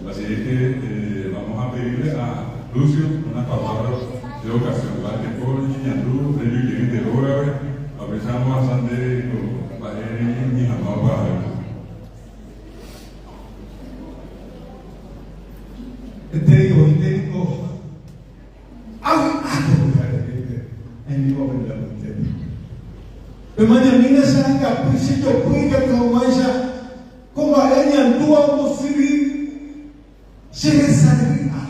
Así es que eh, vamos a pedirle a Lucio unas palabras de ocasión. Mba'eteko reñeñandu reju jey nde rógape ha upéicha ambohasa nde mba'e reñe'ẽmi hag̃ua opavavépe. Peteĩ oĩnte niko avy'a ko pyharevépe aimíva pende apytépe. Pemañamína che angapy che jopy ikatu hag̃uáicha ko mba'e añandúva ombosyry che resa ry'a.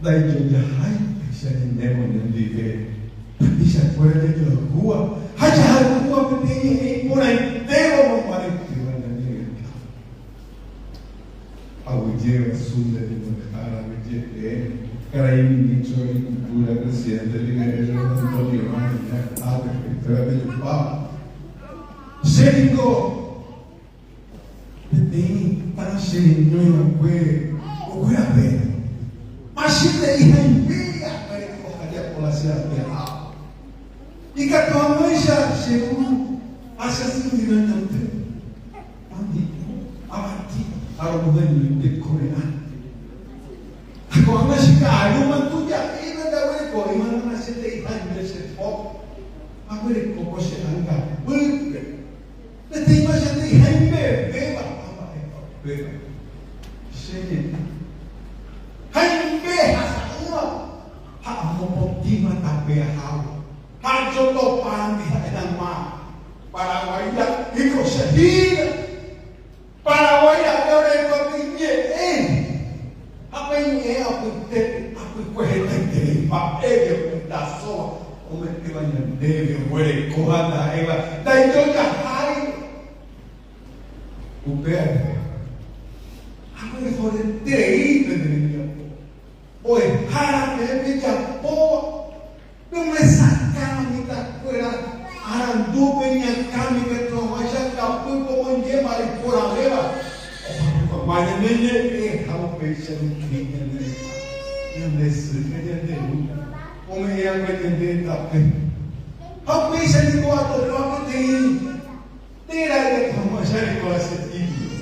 Ndaijojahái péicha ñaimévo ñandive tapichakuéra jajoayhúva ha jahayhúva peteĩ ñe'ẽ iporãitéva omombaretéva ñane retã. Aguyje guasu nde ñembo'ehára, aguyje peẽme, karai ministro de Agricultura, presidente del INR, don Antonio Iván Aguilar, ápe, péva pejupáva. Che ningo peteĩ mitã che reñói va'ekue okuerape, ha che nde'i haimbe aguereko ha ajapo la che apiaha. Ikatu hag̃uáicha che ru ha che sy ndive añoty. Andiko, avati ha romoheñói tekoverã. Ha ko'ág̃a che ka'arúma tuja'íma ndaguerekóima nanachete'i ha'eño che po, aguereko ko che ánga pýpe. Peteĩma chete'i haimbevéva ha mba'épa upéva. Che ñe'ẽ. Haimbe hasa'ỹva ha amopotĩma tape ahávo. Ha jotopándi ha'e hag̃ua Paraguái ra'ýko che hína. Paraguái ra'y oreko iñe'ẽ ha pe iñe'ẽ apytépe apykue hetaiterei mba'e jepytasóva ome'ẽva ñandéve oguereko ha ndaha'éiva ndaijojahái. Upévare, aguerekoreterei pene rembiapo, mbo'ehára peẽ pejapóva. Pemyesakãva mitãkuéra arandúpe iñakãme ikatu hag̃uáicha angapýpe omoinge mba'e iporãvéva ohayhu hag̃ua ñane ñe'ẽ ha upéicha rupi ñane retã, ñande sy ha ñande ru ome'ẽ'akue ñande tape. Ha upéicha niko atopa peteĩ téra ikatu hag̃uáicha reikuaa che título.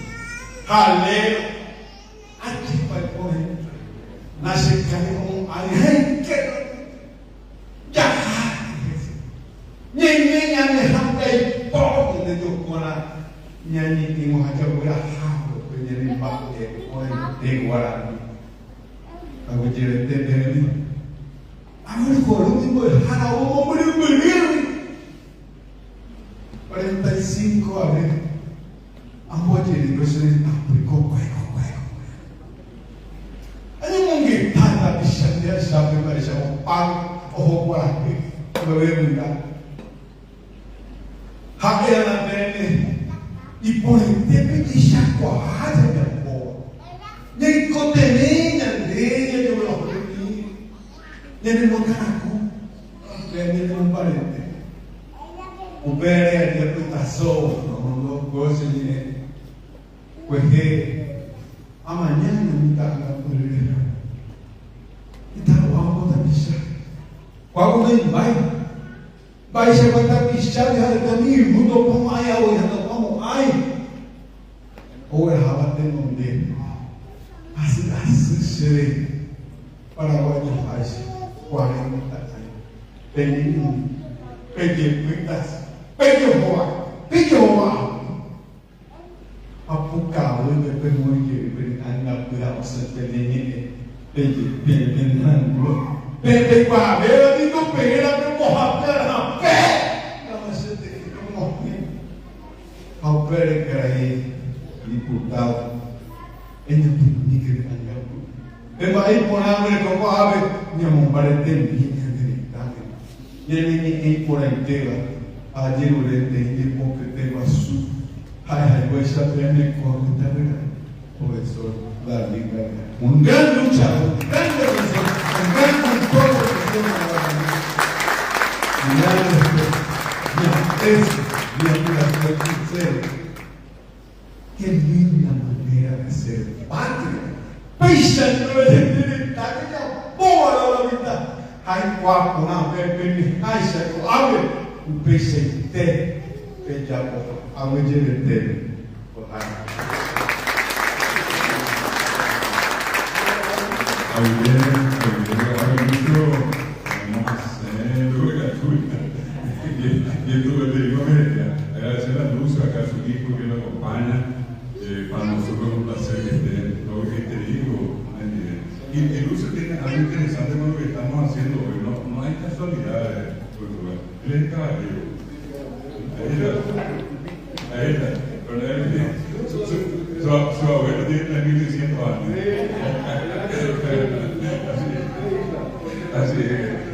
Jaleo. Ajépa iporãite nachekane'õmo'ãi haintéva jaháke hese. Ñaime ñane hangaipo ñande jokórã ñañe'ẽvo ha jaguerahávo pe ñane mba'e porãite guarani. Aguyjevete peẽme. Aguerohory umi mbo'ehára omombyrymbyry 45 are. Ambojere ko che retãpy kokue kokue kokue. Añemongeta tapicha nde achápe mba'éicha opáy oho kuarahy ovevevy'a. Ha'e ana peẽme iporãite pejechakuaa jajapóva. Ñaikotevẽ ñande jajoguerahorymi ñanemoakãraku, upéva ñanemombarete. Upévare ajepytaso omondo che ñe'ẽ kuehe amaña ne mitãnga pyrýre. Itarovámo ko tapicha. Ko'ág̃a naimbái. Mba'eichagua tapichágui ha'ete umi irũ ndopomo'ãi avoi ha ndopomo'ãi ogueraháva tenonde. Hasy asy chéve paraguayoháicha cuarenta años. Peñe'ẽ, pejepytas, pejohova, pejova! Ha pukavýpe pemoĩ jey pene ãngapýra osẽ pene ñe'ẽ, pejepe pene rãngue. Peẽ peikuaavéva niko peẽra pembohape rape, ndahasyete'i pemosẽ. Ha upére karai diputado, eñapymíke ne ãngapy. Pe mba'e iporã guereko ko'ápe ñamombaretemi ñane retãme, ñane ñe'ẽ iporãitéva ha ajerure peteĩ ñepopete guasu ha'ehaguéicha peẽme ko mitãnguéra, Profesor David Vargas, un gran luchador, un gran defensor, un gran cultor del idioma guaraní. Mi gran respeto, mi aprecio, mi admiración sincera. Qué linda manera de hacer patria! Péicha ñande retã jajapóva la mitã ha aikuaa porã pemeháicha ko'ápe upeichaite pejapoha. Aguyjevetépe ko'ág̃a. Agradecer a Lucio, acá a su hijo que lo acompaña. Eh, para nosotros es un placer que esté lo que te digo. Y, y Lucio tiene algo interesante con lo que estamos haciendo hoy. No, no hay casualidades, cultural. Él es caballero. Ahí está. Ahí está. Pero él, su, su, su, su abuelo tiene 3.600 años. Así, así es.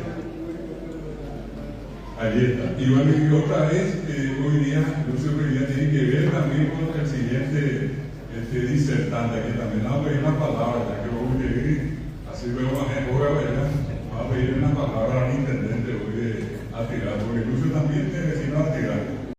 Ahí está. Y bueno, y otra vez, eh, hoy día, Lucio hoy día tiene que ver también con el siguiente este, disertante, que también vamos a pedir una palabra, ya que vos llegué, así veo más ¿verdad? Vamos a pedir una palabra al intendente hoy de Artigas, porque Lucio también es vecino de Artigas.